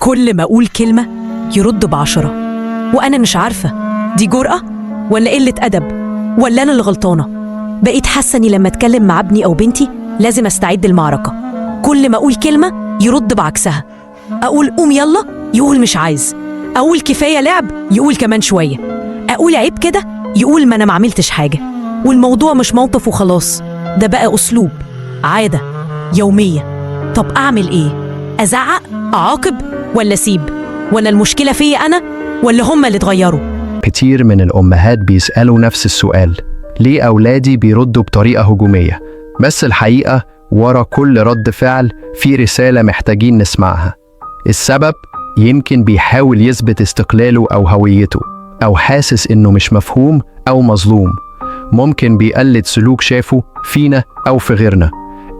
كل ما أقول كلمة يرد ب10، وأنا مش عارفة دي جرأة ولا قلة أدب ولا أنا اللي غلطانة. بقيت حاسة إني لما أتكلم مع ابني أو بنتي لازم أستعد المعركة. كل ما أقول كلمة يرد بعكسها. أقول قوم يلا، يقول مش عايز. أقول كفاية لعب، يقول كمان شوية. أقول عيب كده، يقول ما أنا ما عملتش حاجة. والموضوع مش موقف وخلاص، ده بقى أسلوب، عادة يومية. طب أعمل إيه؟ أزعق؟ أعاقب؟ ولا أسيب؟ ولا المشكلة فيا أنا؟ ولا هما اللي اتغيروا؟ كتير من الأمهات بيسألوا نفس السؤال: ليه أولادي بيردوا بطريقة هجومية؟ بس الحقيقة ورا كل رد فعل في رسالة محتاجين نسمعها. السبب يمكن بيحاول يثبت استقلاله أو هويته، أو حاسس إنه مش مفهوم أو مظلوم. ممكن بيقلد سلوك شافه فينا أو في غيرنا،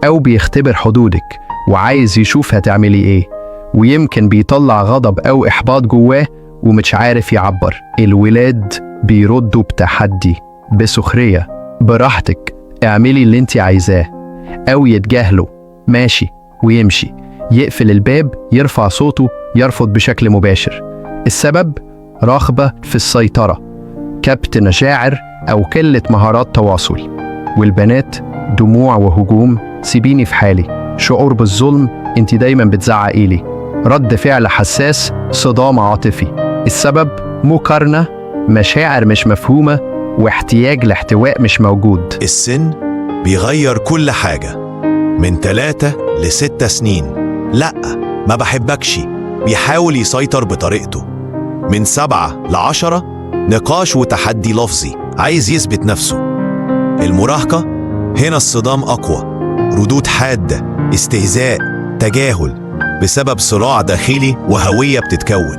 أو بيختبر حدودك وعايز يشوف هتعملي إيه. ويمكن بيطلع غضب أو إحباط جواه ومش عارف يعبر. الولاد بيردوا بتحدي، بسخرية، براحتك، اعملي اللي انت عايزاه، أو يتجاهلوا، ماشي، ويمشي، يقفل الباب، يرفع صوته، يرفض بشكل مباشر. السبب رغبة في السيطرة، كبت مشاعر، أو قلة مهارات تواصل. والبنات دموع وهجوم، سيبيني في حالي، شعور بالظلم، انت دايما بتزعقي لي، رد فعل حساس، صدام عاطفي. السبب مقارنة، مشاعر مش مفهومة، واحتياج لاحتواء مش موجود. السن بيغير كل حاجة. من 3 ل6 سنين، لأ ما بحبكش، بيحاول يسيطر بطريقته. من 7 ل10 نقاش وتحدي لفظي، عايز يثبت نفسه. المراهقة هنا الصدام أقوى، ردود حادة، استهزاء، تجاهل، بسبب صراع داخلي وهوية بتتكون.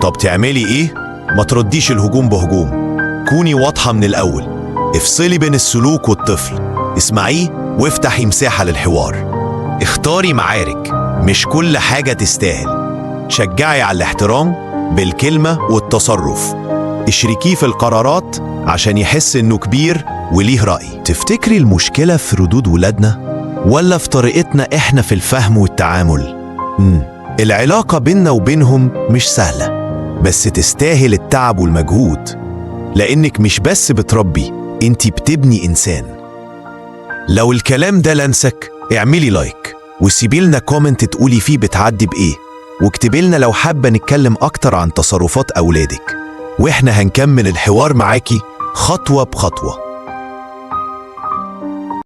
طب تعملي إيه؟ ما ترديش الهجوم بهجوم، كوني واضحة من الأول، افصلي بين السلوك والطفل، اسمعيه وافتحي مساحة للحوار. اختاري معارك، مش كل حاجة تستاهل. شجعي على الاحترام بالكلمة والتصرف، اشركيه في القرارات عشان يحس انه كبير وليه رأي. تفتكري المشكلة في ردود ولادنا ولا في طريقتنا احنا في الفهم والتعامل؟ العلاقة بيننا وبينهم مش سهلة، بس تستاهل التعب والمجهود، لأنك مش بس بتربي، انت بتبني إنسان. لو الكلام ده لمسك اعملي like وسيبي لنا comment تقولي فيه بتعدي بإيه، واكتبي لنا لو حابة نتكلم أكتر عن تصرفات أولادك، وإحنا هنكمل الحوار معاكي خطوة بخطوة.